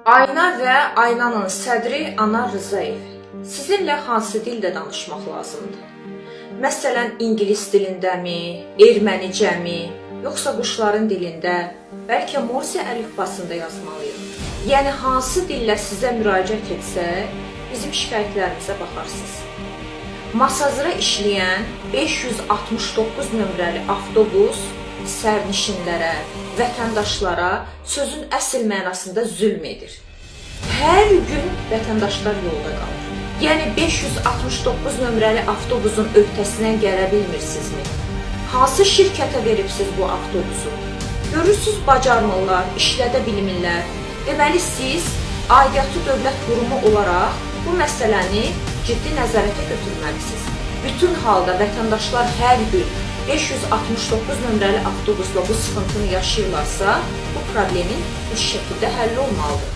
Ayna və Aynanın sədri Anar Rzayev. Sizinlə hansı dildə danışmaq lazımdır? Məsələn, ingilis dilindəmi, ermənicəmi, yoxsa quşların dilində, bəlkə Morse əlifbasında yazmalıyıq? Yəni hansı dillə sizə müraciət etsək, bizim şikayətlərimizə baxarsınız. Masazıra işləyən 569 nömrəli avtobus sərnişinlərə, vətəndaşlara sözün əsl mənasında zülm edir. Hər gün vətəndaşlar yolda qalır. Yəni 569 nömrəli avtobusun öhdəsindən gələ bilmirsinizmi? Hansı şirkətə veribsiz bu avtobusu? Görürsüz, bacarmırlar, işlədə bilmirlər. Deməli siz aidiyyatı dövlət qurumu olaraq bu məsələni ciddi nəzarətə götürməlisiniz. Bütün halda vətəndaşlar hər gün 569 nömrəli avtobusla bu sıxıntını yaşayırlarsa, bu problemin bir şəkildə həll olmalıdır.